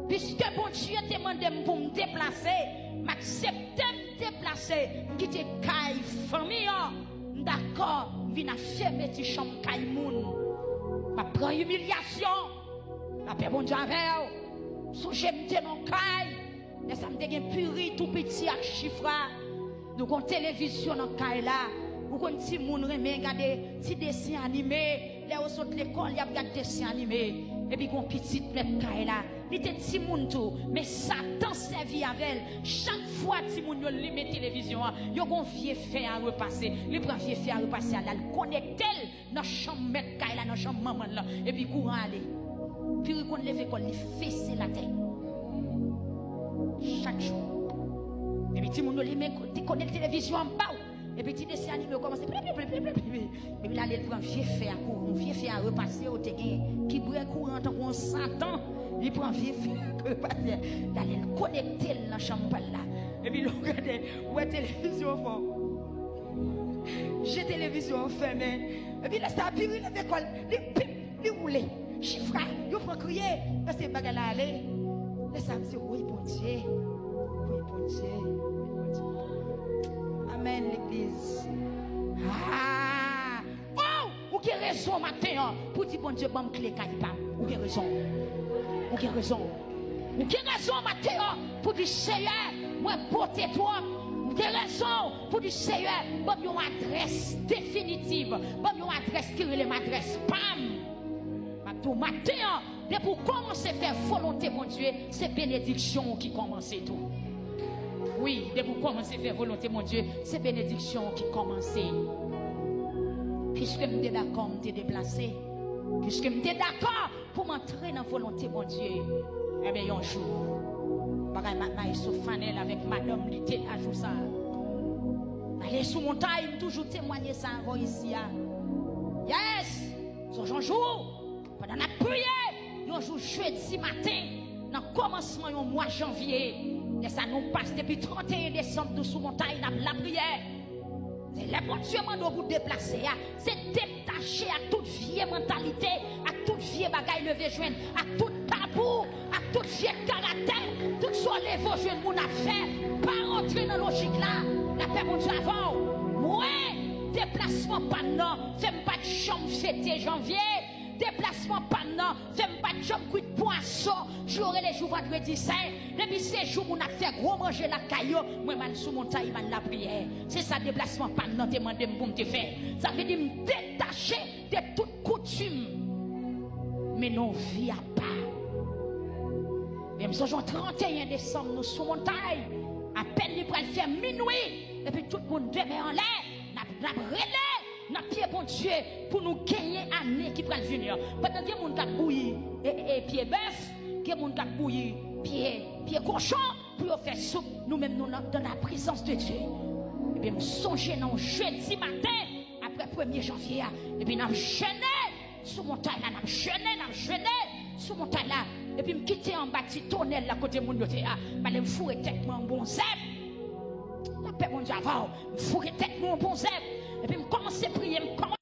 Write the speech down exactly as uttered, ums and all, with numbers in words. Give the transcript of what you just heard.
Piske Bondye te mande m pou m deplase, m aksepte m deplase, m kite kay fanmi an, m dakò, m vin afèm ti chanm kay moun. M ap pran imilyasyon. Lapè Bondye avè w. Sonje m te nan kay. Lè sa m te gen Piri tou piti ak Chifra. Nou gon televizyon nan kay la. Ou konn timoun renmen gade ti desen anime. Lè yo sot lekòl, y ap gad desen anime. Epi gon pitit mèt kay la. Li te timoun tou, men Satan sèvi avè l. Chak fwa timoun yo limen televizyon an, yo gon vye fè a repase. Li pran vye fè a repase a, l al konekte l nan chanm mèt kay la, nan chanm manman l lan, epi kouran ale. Piri konn leve kò l, li fese l atè. Chak jou. Epi timoun yo limen konekte televizyon an, baw! Epi ti desen anime yo kòmanse pli, pli, pli, pli, pli, pli. Epi l ale, l pran vye fè a kouran, vye fè a repase, yo te gen ki bwè kouran tankou yon Satan. Li pran vye fè a repase. L ale, l konekte l nan chanm pa l la. Epi lè w gade, ou wè televizyon fò. Je televizyon an fèmen. Epi lè sa a, Piri leve kò l, li pip, li woule. Chifra, yo pran kriye. Paske bagay la ale. Lè sa a, m di, woy Bondye. Woy Bondye. Woy Bondye. Amèn, legliz. Ah! Oh! Ou gen rezon maten an pou di, Bondye, ban m kle kay pa m. Ou gen rezon. Ou gen rezon. Ou gen rezon maten an pou di, Seyè, mwen pote twòp. Ou gen rezon pou di, Seyè, ban m yon adrès definitiv. Ban m yon adrès ki rele m adrès pa m. M ap di w maten an, depi w kòmanse fè volonte Bondye, se benediksyon w ki kòmanse tou. Wi, depi w kòmanse fè volonte Bondye, se benediksyon w ki kòmanse. Piske m te dakò, m te deplase. Piske m te dakò pou m antre nan volonte Bondye, enben, yon jou, bagay ma-, Maestro Fanel avèk madanm li te la jou sa a. Ale sou montay, m toujou temwanye sa avè w isi a. Yes! Sonje yon jou, pandan n ap priye, yon jou jedi maten, nan kòmansman yon mwa janvye, lè sa nou pase depi trannteyen desanm, nou sou montay, n ap lapriyè. Se lè Bondye mande w pou deplase a, se detache ak tout vye mantalite, ak tout vye bagay leve jwenn, ak tout tabou, ak tout vye karaktè, tout sa w leve w jwenn moun ap fè, pa rantre nan lojik la. Lapè Bondye avè w. Mwen, deplasman pa m nan fè m pa t janm fete janvye. Deplasman pa m nan fè m pa t janm kwit pwason jou yo rele jou vandredi sen. Depi se jou moun ap fè gwo manje lakay yo, mwen m al sou montay, m al lapriyè. Se sa deplasman pa m nan te mande m pou m te fè. Sa vle di m detache de tout koutim. Men nan yon vi apa. Men m sonje yon trannteyen desanm, nou sou montay. Apèn li pral fè minwi. Epi tout moun demen anlè. N ap, n ap rele nan pye Bondye pou nou genyen ane ki pral vini an. Pandan gen moun k ap bouyi, e, e, e, pye bèf, gen moun k ap bouyi pye, pye kochon pou yo fè soup, nou menm nou nan, dans la présence de Dieu. Epi m sonje nan yon jedi maten, apre premye janvye a, epi n ap jene sou montay la, n ap jene, n ap jene sou montay la. Epi m kite anba ti tonèl la kote moun yo te a, m ale m foure tèt mwen yon bon zèb. Lapè Bondye avè w. M foure tèt mwen yon bon zèb. Epi m kòmanse priye, m kòmanse